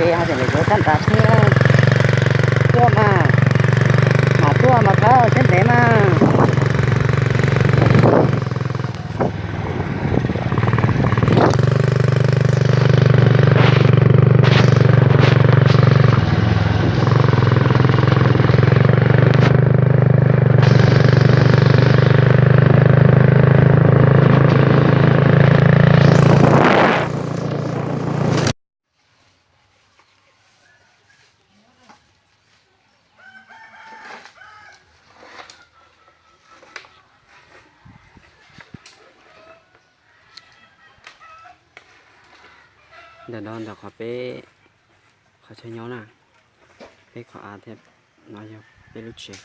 Ces hais tias lawv yuav tag nrho thiab, tuaj mas, mam tuaj mas thawj thiab ntev mas. Ntawm no ntawm qhov peb qhov chaw nyob na, peb qhov av thiab, no yog peb lub tsev.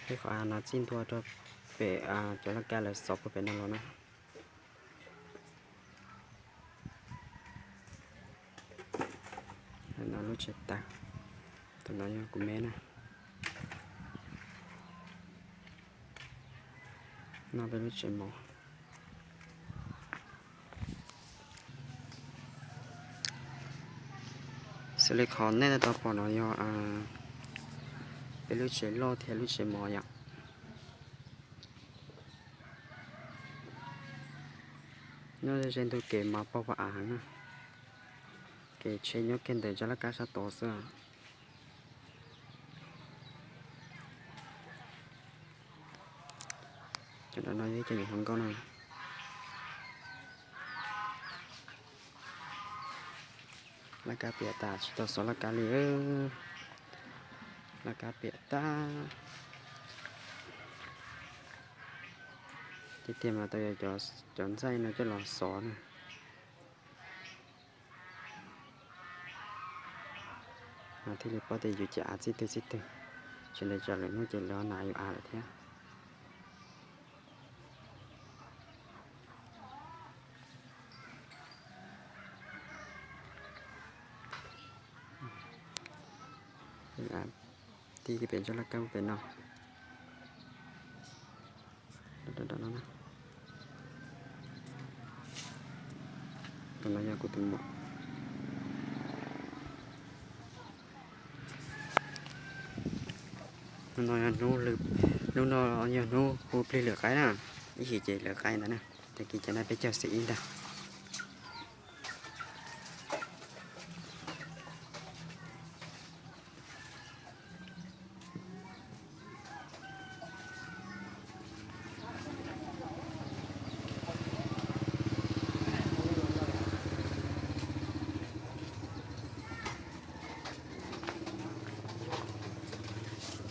Peb qhov av no txij ntua rau pem cov laj kab lawv xov puag pem no los na. No lub tsev taws, tus no yog kuv me na. No peb lub tsev mov. Xws li qhov nej tau pom no yog peb lub tsev loj thiab lub tsev mov yom. Nyob ze ntug kev mas pog pog av heev na. Kev tsheb nyob kiag ntawm cov laj kab sab tod xwb. Cov no yog ib co nyuam hluas nkauj na. Laj kab piam tas tsis tau xov laj kab li. Laj kab piam tas. Tiag tiag mas tau yog cov ntxaij no coj los xov na. Mas thiaj li paub tias yus cov av txij twg txij twg, tsis ntev tsam lwm hnub ces lawv ho hnav yus av lawm thiab. Tij pem ntsuab laj kab pem no. Tus no yog kuv tus muam. Hnub no yog hnub, hnub no yog hnub hu plig lwm qaib na, ib chim ces lwm qaib ntawd na, tag kis ces no peb caug xiab ib ntag.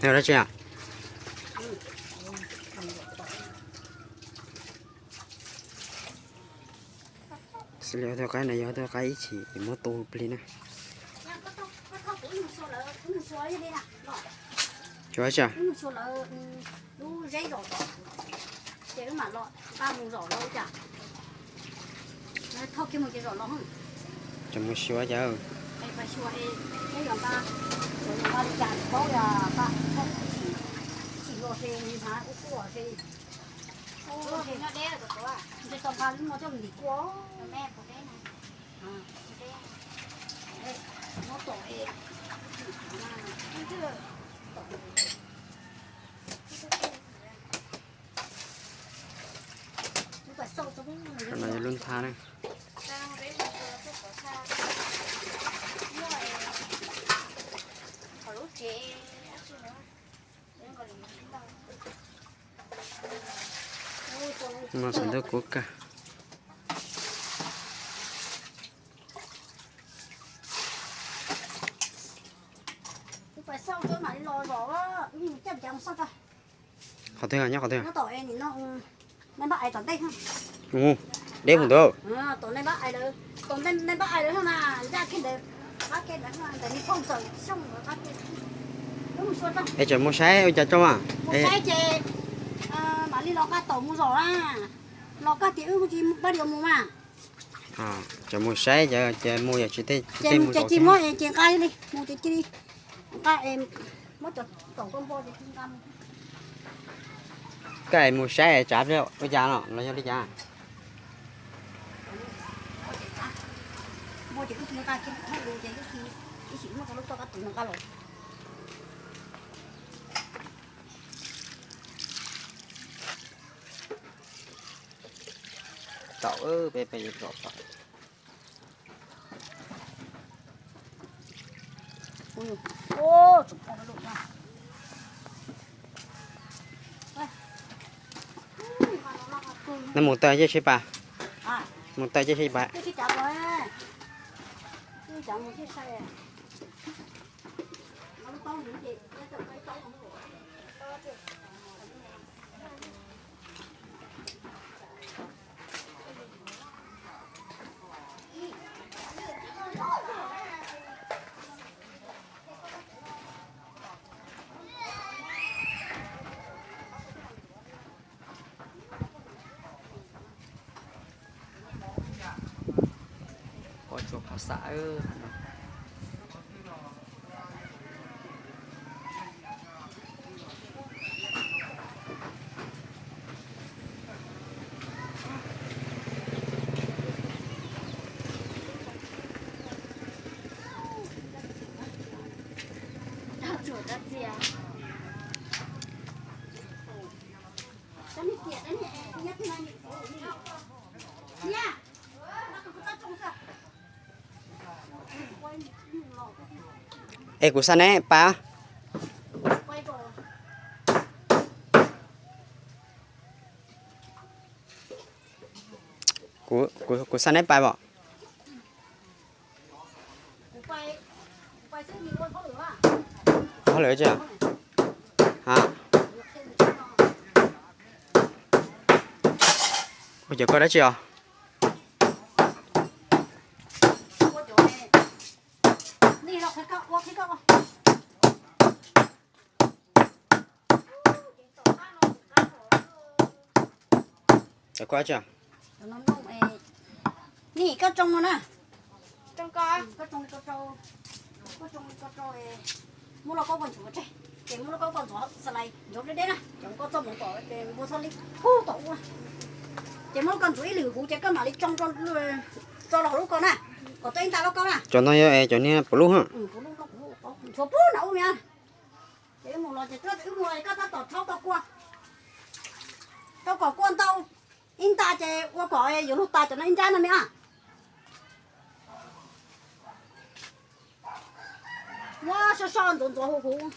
Dab tsi? Xws li ob tug qaib no yog ob tug qaib ib chim muab tu plig na. Tsis ua cas. Tseem mus xyuas cas. No yog lub nthab na. No xav ntuj kub kawg. Qhov twg, nyob qhov twg? Deb mus ntawd. Es tseem mus saib ua cas tso mas. Tseem mus saib ces, ces mus yog tsis tej mus ces nqa li, mus ces cia li nqa, muab cov kaum koj npo ces cia li nqa mus. Koj mus saib tsam ua cas no los yog li cas? Ces wb tsis nqa kiag lub thoob li ces wb tsis, wb tsis muab tau lub toj kab tus nqa los. Tau, peb peb zom tau. Nej mus taw cej seb pas. Mus taw cej seb pas. Pov tsuas phov xav no. Es kuv xa neb pab. Kuv, kuv xa neb pab os. Hauj lwm tsi? Ha? Ua cov koj dab tsi os? Cov koj dab tsi? Nim koj tsoo no na. Koj tsoo li ko rau, muab lauj kaub koj ntxuav tseg, ces muab lauj kaub koj ntxuav xas lais ntxuav deb deb na, ces koj txoj hmoov tom ces npua txhob li pub tom ub na. Ces muab lauj kaub ntxuav ib lwm huv ces koj mam li tsoo rau, tso rau hauv lub ko na, kom tau ib nta lauj kaub na. Cov no yog cov niag puv lub. Ntxuav pub na ub na. Ces wb mus los ces wb mus los koj tab tom rhaub tau kua, rau kom kua ntau ib nta ces ua kom yuav luag tas cov no ib nrab no me a. Muab soj soj ntxuav ntxuav huv huv.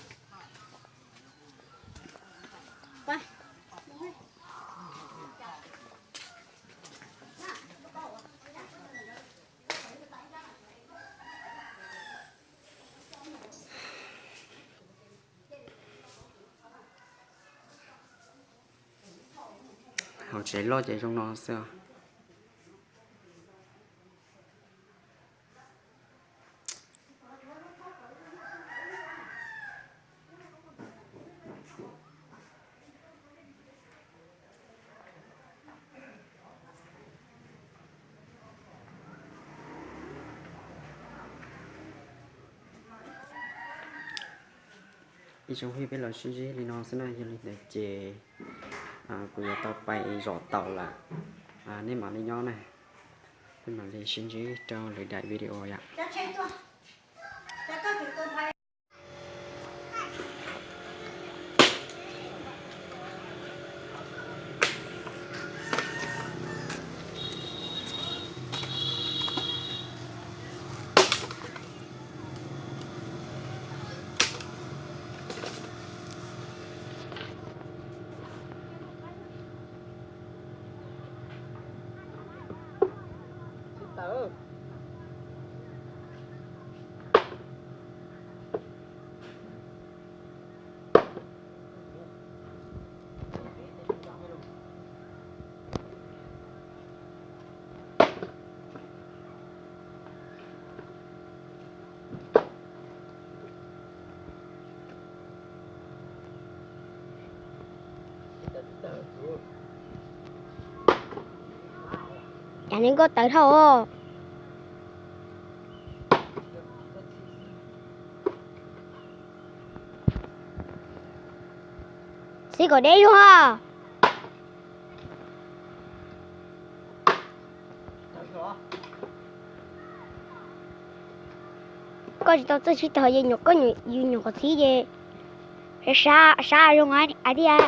Hauv tsev loj ces zoo no xwb. Ib tsoom phooj ywg, peb los sib ntsib li no xwb na, yog li ntawd ces kuv yuav tau pais zom taum lawm. Nej mam li nyob na, peb mam li sib ntsib rau lwm daim video yom. Cas neb nkauj tawv dhau os. Xib kom deb lug os. Koj tsis tau txawj sib tog ces nyuam koj nyuam yus nyuam qhuav txhib ces sab sab zoo thiab.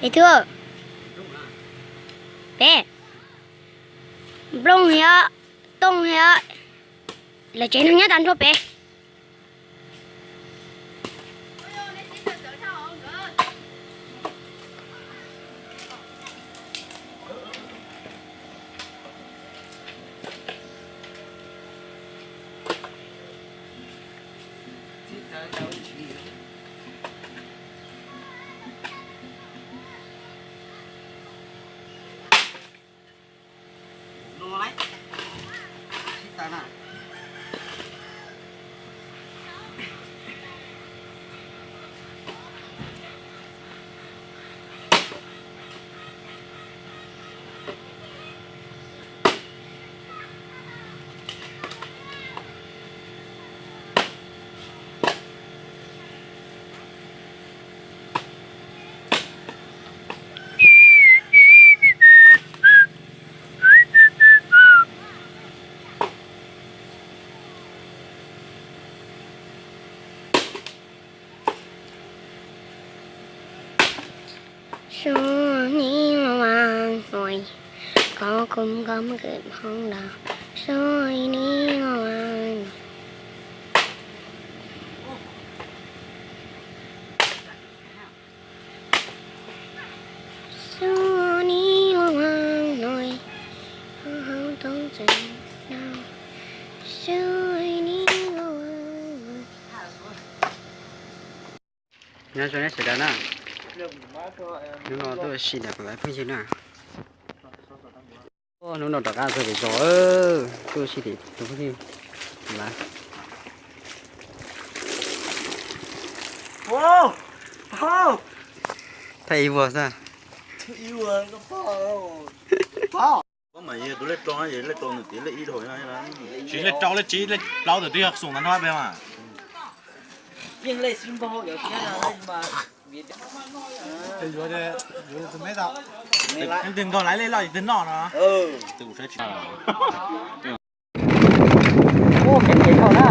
Peb tuaj, peb nplooj thiab tooj thiab, lawv tsev neeg nyob tag nrho peb. Suav ni los as nuav, kov kuv kov mab kws phoob lawm. Suav ni los as nuav. Suav ni los as nuav, hauv toob tseem nau. Suav ni los as nuav. Nyob zoo nej sawv daws na. Hnub no tuaj ua si ntawm kuv lawv phooj ywg na. Hnub no rov qab txog pem zos, tuaj ua si tim tus phooj ywg lawv. Thaij ib vuag xwb. Tsis lej rau lej tsis lej plaub tawm twb yog xoom ntawd hnub peb mas. Twg nkaug laiv lej loj twg noj no. Ua kev phem dhau na.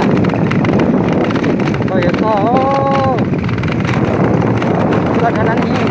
Tau yuav txog, koj thav na ne.